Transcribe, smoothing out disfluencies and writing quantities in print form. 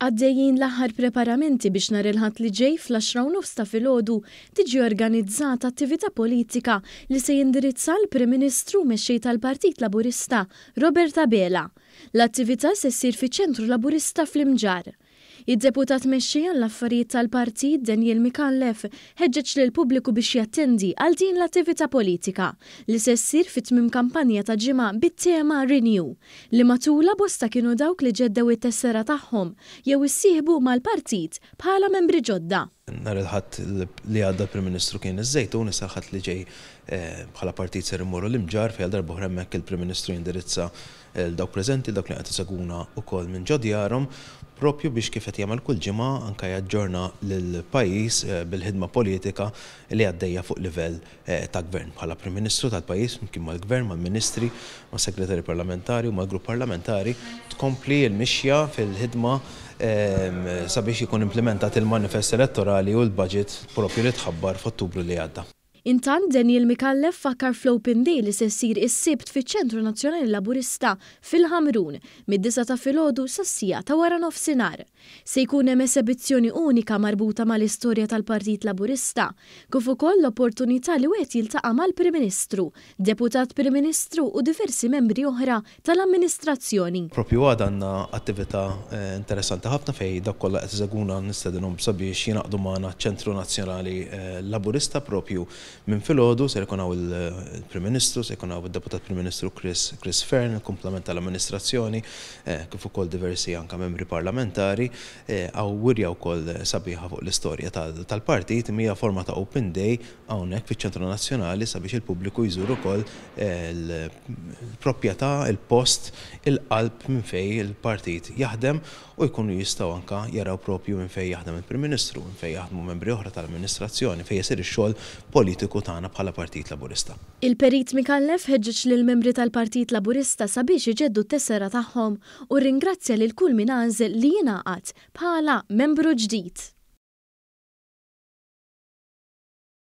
Għaddejjin l-aħħar preparamenti biex nhar il-Ħadd li ġej fl-għaxra u nofs ta' filgħodu tiġi organizzata attività politika li se jindirizza l-Prim Ministru u Mexxej tal-Partit Laburista Robert Abela. L-attività se ssir fiċ-Ċentru Laburista fl-Imġarr. Id-Deputat Mexxej għall-Affarijiet tal-Partit, Daniel Micallef, ħeġġeġ lill-pubbliku biex jattendi għal din l-attività politika, li se ssir fi tmiem kampanja ta' ġimgħa bit-tema Renew, li matulha bosta kienu dawk li ġeddew it-tessera tagħhom jew issieħbu mal-partit bħala membri ġodda. Nhar il-Ħadd li għadda l-Prim Ministru kien iż-Żejtun, issa l-Ħadd li ġej bħala partit ser immorru l-Imġarr fejn għal darb'oħra hemmhekk il-Prim Ministru jindirizza lil dawk preżenti, lil dawk li qed isegwuna wkoll minn ġo djarhom, propju biex kif qed jagħmel kull ġimgħa anke jaġġorna lill-pajjiż bil-ħidma politika li għaddejja fuq livell ta' Gvern. Bħala Prim Ministru tal-pajjiż, flimkien mal-Gvern, mal-Ministri, mas-Segretarji Parlamentari u mal-Grupp Parlamentari, tkompli l-mixja fil-ħidma sabiex ikun implimentat il-manifest elettorali u l-budget propju li tħabbar f'Ottubru li għadda. Intant, Daniel Micallef fakkar fl-Open Day li se ssir is-Sibt fiċ-Ċentru Nazzjonali Laburista fil-Ħamrun, mid-disgħa ta' filgħodu sas-siegħa ta' waranofsinhar. Se jkun hemm esebizzjoni unika marbuta mal-istorja tal-Partit Laburista, kif ukoll l-opportunità li wieħed jiltaqa' mal-Prim Ministru, Deputat Prim Ministru u diversi membri oħra tal-amministrazzjoni. Propju għada għandna attività interessanti ħafna fejn dawk kollha qed isegwuna nistedinhom sabiex jingħaqdu magħna ċ-Ċentru Nazzjonali Laburista propju minn filgħodu. Ser ikun hawn il-Prim Ministru, se jkun hawn id-Deputat Prim Ministru Chris Chris Fearne, il-kumplament tal-amministrazzjoni, kif ukoll diversi anke membri parlamentari. Hawn wirja wkoll sabiħa fuq l-istorja tal-partit, imma hija forma ta' open day hawnhekk fiċ-Ċentru Nazzjonali sabiex il-pubbliku jżur ukoll il-proprjetà, il-post, il-qalb minn fejn il-partit jaħdem u jkunu jistgħu anke jaraw proprju minn fejn jaħdem il-Prim Ministru, minn fejn jaħdmu membri oħra tal-amministrazzjoni, fejn isir ix-xogħol politiku tagħna bħala Partit Laburista. Il-Perit Micallef ħeġġeġ lill-membri tal-Partit Laburista sabiex iġeddu t-tessera tagħhom u rringrazzja lil kull min għażel li jingħaqad bħala membru ġdid.